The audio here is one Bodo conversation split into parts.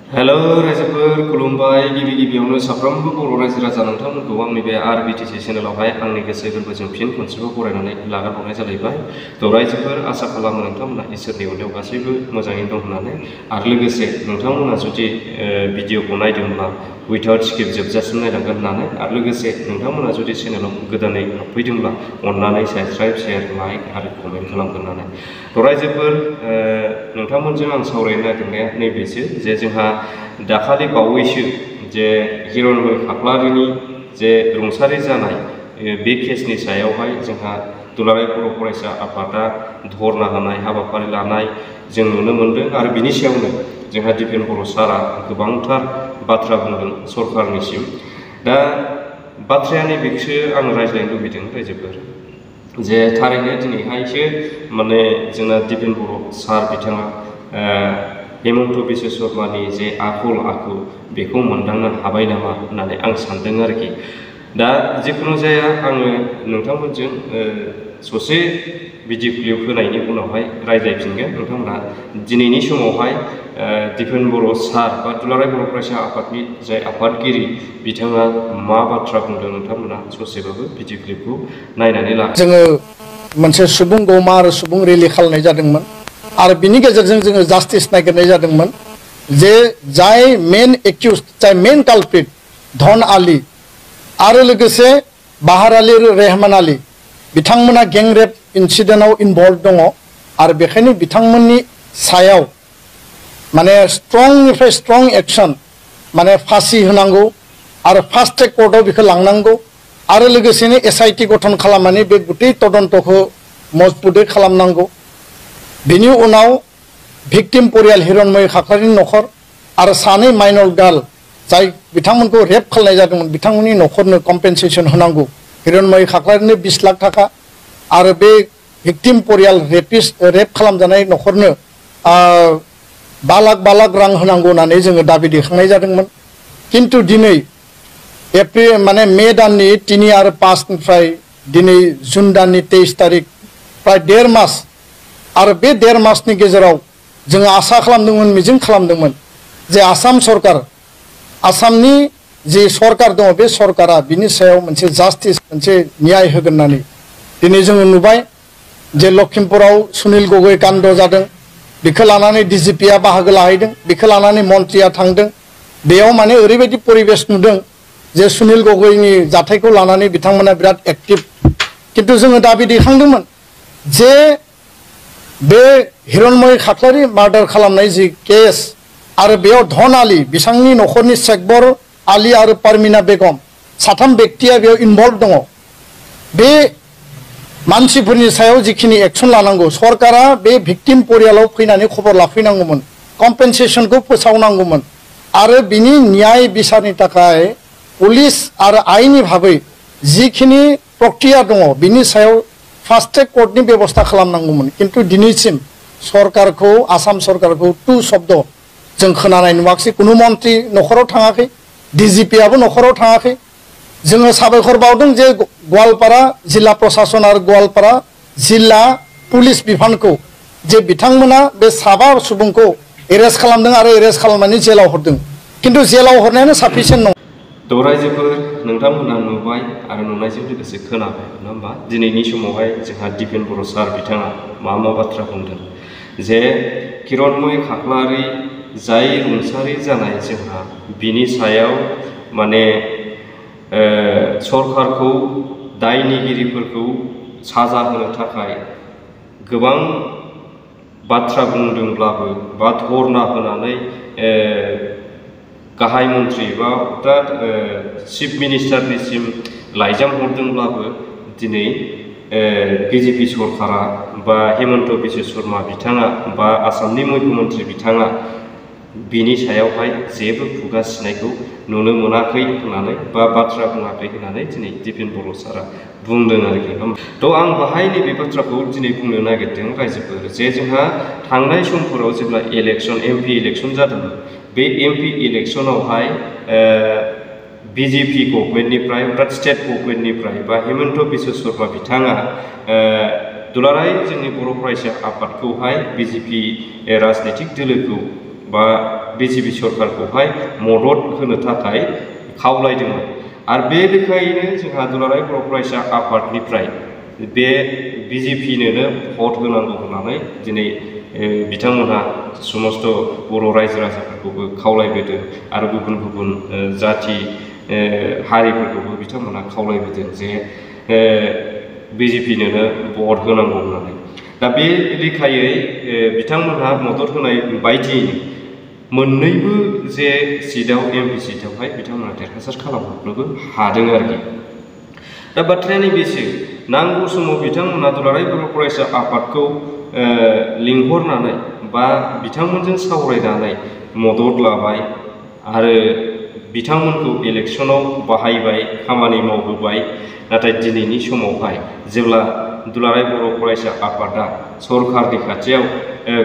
हेलो रायजोफोर खुलुमबाय गिबि गिबियावनो साफ्रोमबो बर' रायजो राजा नोंथांमोनखौ आंनि बे आरबिटिसि चेनेलावहाय आंनि गोसो गोरबोजों फिन खनसेबाव बरायनानै लागारहरनाय जालायबाय। थ' रायजोफोर आसा खालामो नोंथांमोना इसोरनि अननायाव गासैबो मोजाङैनो दं होननानै आरो लोगोसे नोंथांमोना जुदि भिडिअखौ नायदोंब्ला उइदाउट स्किप जोबजासिम नायलांगोन होननानै आरो लोगोसे नोंथांमोना जुदि चेनेलाव गोदानै हाबफैदोंब्ला अननानै साबस्क्राइब शेयार लाइक आरो कमेन्ट खालामगोन होननानै। थ' रायजोफोर नोंथांमोनजों आं सावरायनो नागिरनाया नैबेसो जे जोंहा दाखालि बावैसो जे हिरनमय खाख्लारिनि जे रुंसारि जानाय बे केसनि सायावहाय जोंहा दुलाराय बर' फरायसा आफादा धरना होनाय हाबाफारि लानाय जों नुनो मोनदों आरो बिनि सायावनो जोंहा दिपेन बर' सारा गोबांथार बाथ्रा बुंदों सरकारनिसिम। दा बाथ्राया नैबेखौसो आं रायज्लायनो लुबैदों रायजोफोर जे थारैनो दिनैहायसो माने जोंना दिपेन बर' सार बिथाङा हेमन्त बिश्व शर्मानि जे आखल आखु बेखौ मोनदांनो हाबाय नामा होननानै आं सानदों आरोखि। दा जिखुनु जाया आङो नोंथांमोनजों ससे भिडिअ क्लिप होनायनि उनावहाय रायज्लायफिनगोन। नोंथांमोना दिनैनि समावहाय दिपेन बर' सार बा दुलाराय बर' फरायसा आफादनि जाय आफादगिरि बिथाङा मा बाथ्रा बुंदों नोंथांमोना ससेबाबो भिडिअ क्लिपखौ नायनानै ला। जोङो मोनसे सुबुं गौमा आरो सुबुं रेलि खालामनाय जादोंमोन आरो बिनि गेजेरजों जोङो जास्टिस नागिरनाय जादोंमोन जे जाय मेन एक्यूज जाय मेन कालप्रिट धन आली आरो लोगोसे बाहार आली रेहमान आली बिथांमोना गेंरेप इन्सिडेन्टआव इनभल्व दङ आरो बेखायनो बिथांमोननि सायाव माने स्ट्रंनिफ्राय स्ट्रं एक्शन माने फासि होनांगौ आरो फास्ट ट्रेक कर्टआव बेखौ लांनांगौ आरो लोगोसेनो एसआईटी गठन खालामनानै बे गुटै तदन्तखौ मजबुतै खालामनांगौ। बिनि उनाव भिक्टिम परियाल हिरनमय खाख्लारिनि नखर आरो सानै माइनर गार्ल जाय बिथांमोनखौ रेप खालामनाय जादोंमोन बिथांमोननि नखरनो कम्पेनसेसन होनांगौ। हिरनमय खाख्लारिनो 20 लाख थाखा आरो बे भिक्टिम परियाल रेप खालामजानाय नखरनो 5 लाख रां होनांगौ होननानै जोङो दाबि दैखांनाय जादोंमोन। किन्तु दिनै एप्रिल माने मे दाननि 3 आरो 5 निफ्राय दिनै जुन दाननि 23 तारिख प्राय 1.5 मास आरो बे 1.5 मासनि गेजेराव जोङो आसा खालामदोंमोन मिजिं खालामदोंमोन जे आसाम सरकार आसामनि जे सरकार दङ बे सरकारा बिनि सायाव मोनसे जास्टिस मोनसे न्याय होगोन होननानै। दिनै जोङो नुबाय जे लखिमपुराव सुनिल गगৈ कान्ड जादों बेखौ लानानै डिजिपिआ बाहागो लाहैदों बेखौ लानानै मन्त्रिया थांदों बेयाव माने ओरैबायदि परिबेस नुदों जे सुनिल गगैनि जाथायखौ लानानै बिथांमोना बिराद एक्टिभ। किन्तु जोङो दाबि दैखांदोंमोन जे बे हिरनमय खाख्लारि मार्डार खालामनाय जि केस आरो बेयाव धन आली बिथांनि नखरनि शेखबर आली आरो पारमिना बेगम 3 बेक्तिया बेयाव इनभल्व दङ। बे मानसिफोरनि सायाव जिखिनि एक्शन लानांगौ सरकारा बे भिक्टिम परियालाव फैनानै खबर लाफैनांगौमोन कम्पेनसेसनखौ फोसावनांगौमोन आरो बिनि न्याय बिसारनि थाखाय पुलिस आरो आइननि भाबै जिखिनि प्रक्रिया दङ बिनि सायाव फास्ट ट्रेक कर्टनि बेबस्था खालामनांगौमोन। किन्तु दिनैसिम सरकारखौ आसाम सरकारखौ 2 शब्द जों खोनानाय नुवाखै। कुनु मन्त्रि नखराव थाङाखै डिजिपिआबो नखराव थाङाखै। जोङो साबायखर बावदों जे गवालपारा जिल्ला प्रशासन आरो गवालपारा जिल्ला पुलिस बिफानखौ जे बिथांमोना बे 7 सुबुंखौ एरेस्ट खालामदों आरो एरेस्ट खालामनानै जेलाव हरदों। किन्तु जेलाव हरनायानो साफिसियेन्ट नङा। थ' रायजोफोर नोंथांमोना नुबाय आरो नुनायजों लोगोसे खोनाबाय नङा होमबा दिनैनि समावहाय जोंहा दिपेन बर' सार बिथाङा मा बाथ्रा बुंदों जे हिरनमय खाख्लारि जाय रुंसारि जानाय जोंहा बिनि सायाव माने सरकारखौ दायनिगिरिफोरखौ साजा होनो थाखाय गोबां बाथ्रा बुंदोंब्लाबो बा धरना होनानै गाहाय मन्त्रि बा चिफ मिनिस्टारनिसिम लाइजाम हरदोंब्लाबो दिनै बिजेपि सरकारा बा हेमन्त बिश्व शर्मा बिथाङा बा आसामनि मुख्यमन्त्रि बिथाङा बिनि सायावहाय जेबो खुगा सिनायखौ नुनो मोनाखै होननानै बा बाथ्रा बुङाखै होननानै दिनै दिपेन बर' सारा बुंदों आरोखि। थ' आं बाहाय नैबे बाथ्राखौ दिनै बुंनो नागिरदों रायजोफोर जे जोंहा थांनाय समफोराव जेब्ला इलेक्सन MP इलेक्सन जादोंमोन बे MP इलेक्सनावहाय BJP गभर्नमेन्टनिफ्राय अर्थात स्टेट गभर्नमेन्टनिफ्राय बा हेमन्त बिश्व शर्मा बिथाङा दुलाराय जोंनि बर' फरायसा आफादखौहाय BJP राजनीतिक दोलोखौ बा बिजेपि सरकारखौहाय मदद होनो थाखाय खावलायदोंमोन आरो बे लेखायैनो जोंहा दुलाराय बर' फरायसा आफादनिफ्राय बे बिजेपिनोनो भट होनांगौ होननानै दिनै बिथांमोनहा समस्त बर' रायजो राजाफोरखौबो खावलायबोदों आरो गुबुन गुबुन जाथि हारिफोरखौबो बिथांमोनहा खावलायबोदों जे बिजेपिनोनो भट होनांगौ होननानै दा बे लेखायै बिथांमोनहा मदद होनाय बायदियैनो मोननैबो जे सिटआव एमपि सिटआवहाय बिथांमोनहा देरहासार खालामहरनोबो हादों आरोखि दा बाथ्राया नैबेसो नांगौ समाव बिथांमोनहा दुलाराय बर' फरायसा आफादखौ लिंहरनानै बा बिथांमोनजों सावरायनानै मदद लाबाय आरो बिथांमोनखौ इलेक्सनाव बाहायबाय खामानि मावहोबाय नाथाय दिनैनि समावहाय जेब्ला दुलाराय बर' फरायसा आफादा सरकारनि खाथियाव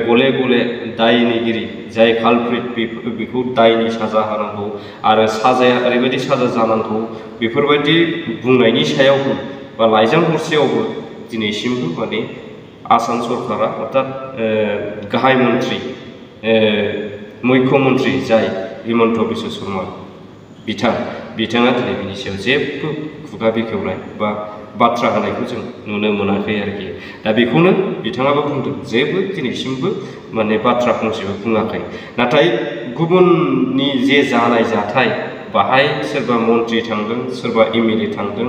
गले गले दायनिगिरि जाय कालप्रिट बेखौ दायनि साजा होनांगौ आरो साजाया ओरैबायदि साजा जानांगौ बेफोरबायदि बुंनायनि सायावबो बा लाइजाम हरसेयावबो दिनैसिमबो माने आसाम सरकारा अर्थात गाहाय मन्त्रि मुख्यमन्त्रि जाय हिमन्त बिश्व शर्मा बिथाङा दिनै बिनि सायाव जेबो खुगा बेखेवनाय बा बाथ्रा होनायखौ जों नुनो मोनाखै आरोखि दा बेखौनो बिथाङाबो बुंदों जेबो दिनैसिमबो माने बाथ्रा फंसेबो बुङाखै नाथाय गुबुननि जे जानाय जाथाय बाहाय सोरबा मन्त्रि थांदों सोरबा एमएलए थांदों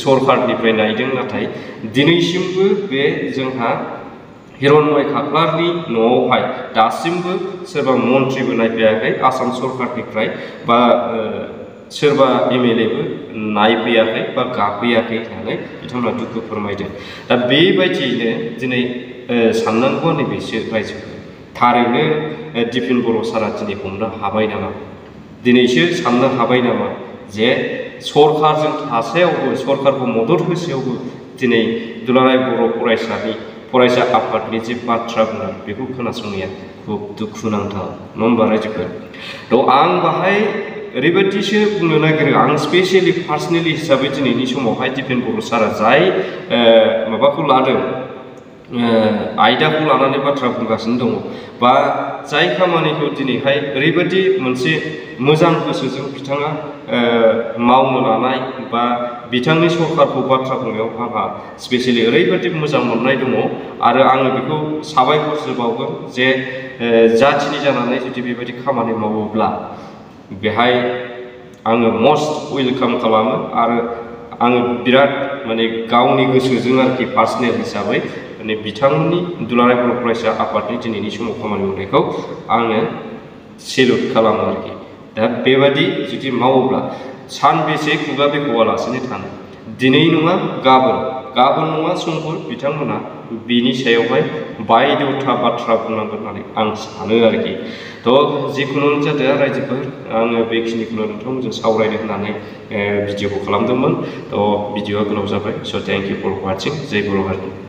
सरकारनिफ्राय नायदों नाथाय दिनैसिमबो बे जोंहा हिरण्मय खाख्लारनि न'आवहाय दासिमबो सोरबा मन्त्रिबो नायफैयाखै आसाम सरकारनिफ्राय बा सोरबा एमएलएबो नायफैयाखै बा गाफैयाखै होननानै बिथांमोना दुखु फोरमायदों दा बेबायदियैनो दिनै साननांगौआ नैबेसो रायजोफोर थारैनो दिपेन बर' सारा दिनै हमनो हाबाय नामा दिनैसो साननो हाबाय नामा जे सरकारजों थासेयावबो सरकारखौ मदद होसेयावबो दिनै दुलाराय बर' फरायसा आफादनि जे बाथ्रा बुंनाय बेखौ खोनासंनाया खुब दुखुनांथाव नङा होमबा रायजोफोर थ' आं बाहाय ओरैबायदिसो बुंनो नागिरो आं स्पेसियेलि पार्सनेलि हिसाबै दिनैनि समावहाय दिपेन बर' सारा जाय माबाखौ लादों आयदाखौ लानानै बाथ्रा बुंगासिनो दङ बा जाय खामानिखौ दिनैहाय ओरैबायदि मोनसे मोजां गोसोजों बिथाङा मावनो लानाय बा बिथांनि सरकारखौ बाथ्रा बुंनायाव आंहा स्पेसियेलि ओरैबायदि मोजां मोननाय दङ आरो आङो बेखौ साबायखरसो बावगोन जे जाथिनि जानानै जुदि बेबायदि खामानि मावोब्ला बेहाय आङो मस्ट वेलकाम खालामो आरो आङो बिराद माने गावनि गोसोजों आरोखि पार्सनेल हिसाबै माने बिथांमोननि दुलाराय बर' फरायसा आफादनि दिनैनि समाव खामानि मावनायखौ आङो सेलुट खालामो आरोखि दा बेबादि जुदि मावोब्ला सानबेसे खुगा बेखेवालासेनो थानो दिनै नङा गाबोन नङा समफोर बिथांमोना बिनि सायावहाय बायद'था बाथ्रा बुंनांगोन होननानै आं सानो आरोखि थ' जिखुनु जादों रायजोफोर आङो बेखिनिखौनो नोंथांमोनजों सावरायनो होननानै भिडिअखौ खालामदोंमोन थ' भिडिअआ गोलाव जाबाय स' थेंक इउ फर वाचिं जय बर' हारि